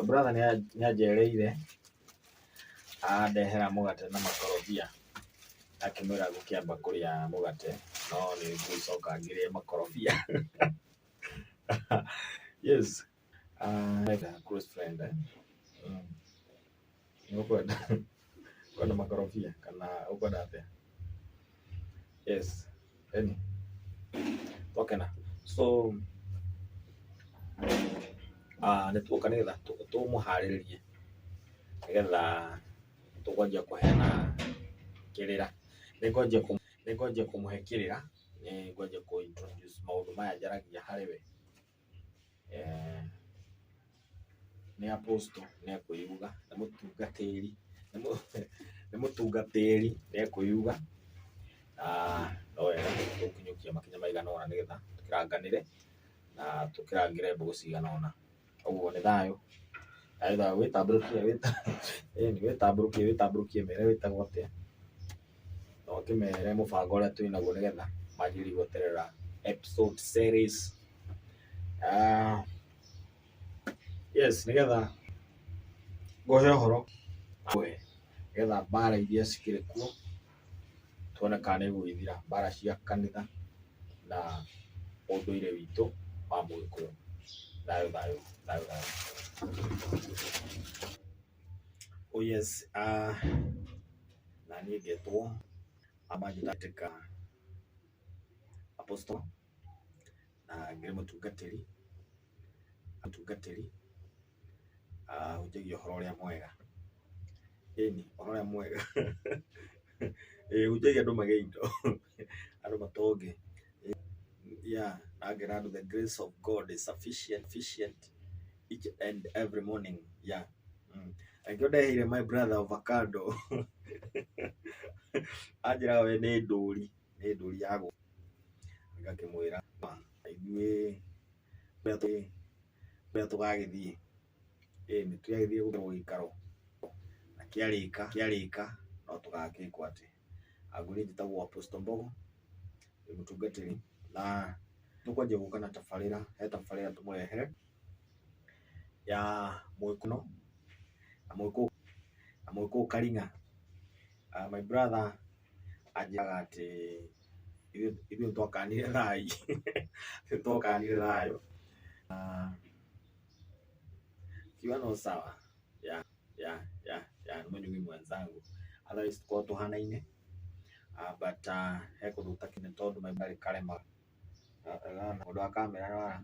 Brother nĩ anjereire andehera mũgate na makorobia, akĩmwĩra ngũkĩamba kũrĩa mũgate no nĩ ngũcoka ngĩrĩe makorobia. Yes, close friend, eh? Nĩ ũkwenda ũkwenda makorobia kana ũkwenda atĩa? Yes, eni twakena. So nĩ tuoka nĩgetha tũmũharĩrĩrie nĩgetha tũkwanjia kũheana kĩrĩra. Nĩ ngwanjia kũmũhe kĩrĩra, nĩ ngwanjia kũ introduce maũndũ maya njaragia harĩ we. Nĩ apostle, nĩ ekwĩyuga, nĩ mũtungatĩri, nĩ mũtungatĩri, nĩ ekwĩyuga. Na no wega tũkinyũkia makinya maigana ũna nĩgetha tũkĩranganĩre na tũkĩrangĩre mbũgũ cigana ũna. Ũguo nĩ thayũ, thayũ thayũ, wĩtambũrũkie, ĩni wĩtambũrũkie, wĩtambũrũkie mere wĩtagwo atĩa, na ũkĩmere mũbango ũrĩa twĩnaguo nĩgetha manjĩrĩrie gweterera episode series. Yes, nĩgetha ngũhe ũhoro, nĩgetha mbara iria cikĩrĩ kuo tuone kana nĩ igũgĩthira, mbara cia kanitha na ũndũire witũ wa Mũgĩkũyũ. Thayũ thayũ thayũ thayũ. Oh yes, na niĩ ngetwo amanjĩtĩka Apostle na ngĩrĩ mũtungatĩri, mũtungatĩri hunjagia ũhoro ũrĩa mwega. Ĩni, ũhoro ũrĩa mwega. Ĩĩ hunjagia andũ magĩe indo, andũ matonge. Yeah, na ngera andũ the grace of God is sufficient, sufficient each and every morning. Yeah. Na nĩkĩo ndeheire my brother avocado. Anjĩraga we nĩ ndũri, nĩ ndũri ya gũkũ. Ngakĩmwĩra ithuĩ ũrĩa tũgagĩthiĩ, ĩni tũgagĩthiĩ gũkerwo gĩikaro na kĩarĩka, kĩarĩka no tũgagĩkwo atĩ. Ngwĩre njĩtagwo Apostle Mbogo, ndĩ mũtungatĩri na tũkwanjia gũka na tabarĩra, he tabarĩra tũmũrehere ya Mũgĩkũyũ na Mũgĩkũyũ na Mũgĩkũyũ Karing'a. My brother anjĩraga atĩ ithuĩ nĩ twakanire thayũ, nĩ twakanire thayũ. Kiuga no sawa, yeah, nĩ mũnyui mwenzangu, otherwise tũkoragwo tũhanaine, but he kũndũ gũtakinyanĩire tondũ my brother karema mũndũ wa kamera.